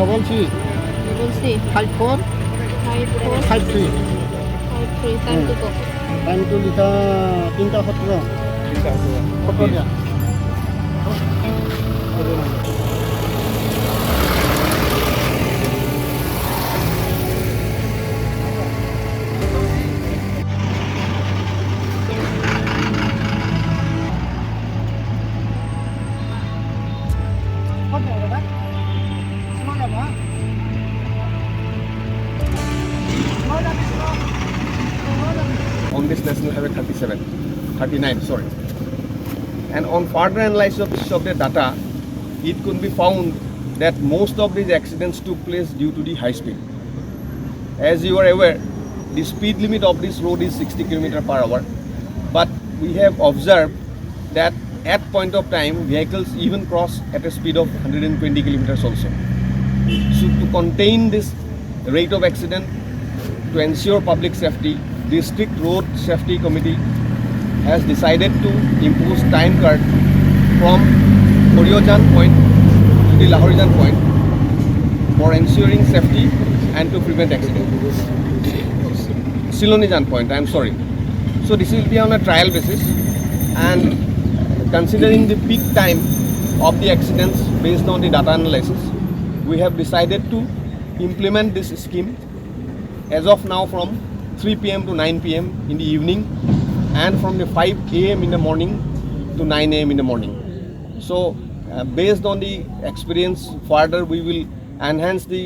Double three Double C 54 54 53. 53. টাইমটো কওক। টাইমটো লিখা, 3টা 17। 17 দিয়া। On this National Highway 37, 39, sorry. And on further analysis of the data, it could be found that most of these accidents took place due to the high speed. As you are aware, the speed limit of this road is 60 km per hour, but we have observed that at point of time, vehicles even cross at a speed of 120 kilometers also. So to contain this rate of accident, to ensure public safety, District Road Safety Committee has decided to impose time card from Koriyojan point to the Lahorijan point for ensuring safety and to prevent accident. Silonijan point, I am sorry. So this will be on a trial basis, and considering the peak time of the accidents based on the data analysis, we have decided to implement this scheme as of now from 3 p.m. to 9 p.m. in the evening and from the 5 a.m. in the morning to 9 a.m. in the morning. So, based on the experience, further we will enhance the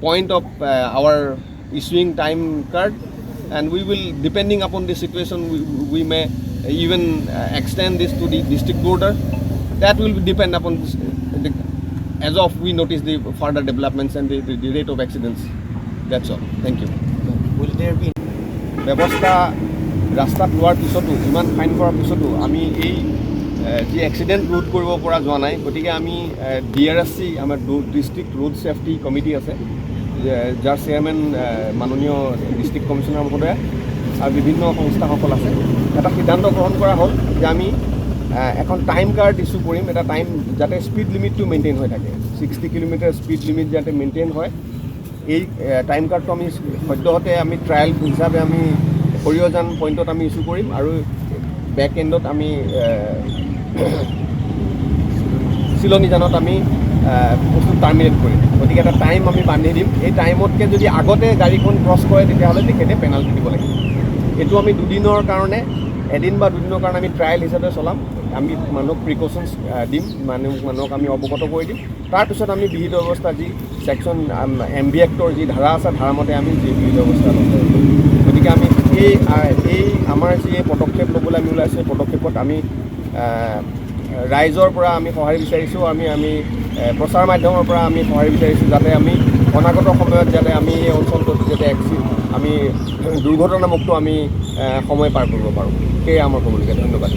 point of our issuing time card, and we will, depending upon the situation, we may even extend this to the district border. That will depend upon this, as of we notice the further developments and the rate of accidents. That's all. Thank you. Will there be ব্যৱস্থা ৰাস্তাত লোৱাৰ পিছতো, ইমান fine কৰাৰ পিছতো আমি এই যি এক্সিডেণ্ট ৰোধ কৰিব পৰা যোৱা নাই। গতিকে আমি ডি আৰ এছ চি, আমাৰ ডিষ্ট্ৰিক্ট ৰোড ছেফটি কমিটি আছে, যাৰ চেয়াৰমেন মাননীয় ডিষ্ট্ৰিক্ট কমিশ্যনাৰ মহোদয় আৰু বিভিন্ন সংস্থাসকল আছে, এটা সিদ্ধান্ত গ্ৰহণ কৰা হ'ল যে আমি এখন টাইম কাৰ্ড ইছ্যু কৰিম। এটা টাইম যাতে স্পীড লিমিটটো মেইনটেইন হৈ থাকে, 60 কিলোমিটাৰ স্পীড লিমিট যাতে মেইনটেইন হয়। এই টাইম কাৰ্ডটো আমি সদ্যহতে আমি ট্ৰায়েল হিচাপে আমি সৰিয়হজান পইণ্টত আমি ইছ্যু কৰিম আৰু বেক এণ্ডত আমি চিলনীজানত আমি বস্তু টাৰ্মিনেট কৰিম। গতিকে এটা টাইম আমি বান্ধি দিম। এই টাইমতকৈ যদি আগতে গাড়ীখন ক্ৰছ কৰে, তেতিয়াহ'লে তেখেতে পেনাল্টি দিব লাগিব। এইটো আমি দুদিনৰ কাৰণে, এদিন বা দুদিনৰ কাৰণে আমি ট্ৰায়েল হিচাপে চলাম। আমি মানুহক প্ৰিকশ্যনছ দিম, মানুহক আমি অৱগত কৰি দিম। তাৰপিছত আমি বিহিত ব্যৱস্থা, যি ছেকশ্যন এম ভি এক্টৰ যি ধাৰা আছে, ধাৰামতে আমি যি বিহিত ব্যৱস্থা ল'ম। গতিকে আমি এই আমাৰ যি এই পদক্ষেপ ল'বলৈ আমি ওলাইছোঁ, এই পদক্ষেপত আমি ৰাইজৰ পৰা আমি সঁহাৰি বিচাৰিছোঁ। আমি প্ৰচাৰ মাধ্যমৰ পৰা আমি সঁহাৰি বিচাৰিছোঁ, যাতে আমি অনাগত সময়ত যাতে আমি এই অঞ্চলটোত যাতে আমি দুৰ্ঘটনামুক্ত আমি সময় পাৰ কৰিব পাৰোঁ। সেয়ে আমাৰ ক'বলগীয়া। ধন্যবাদ।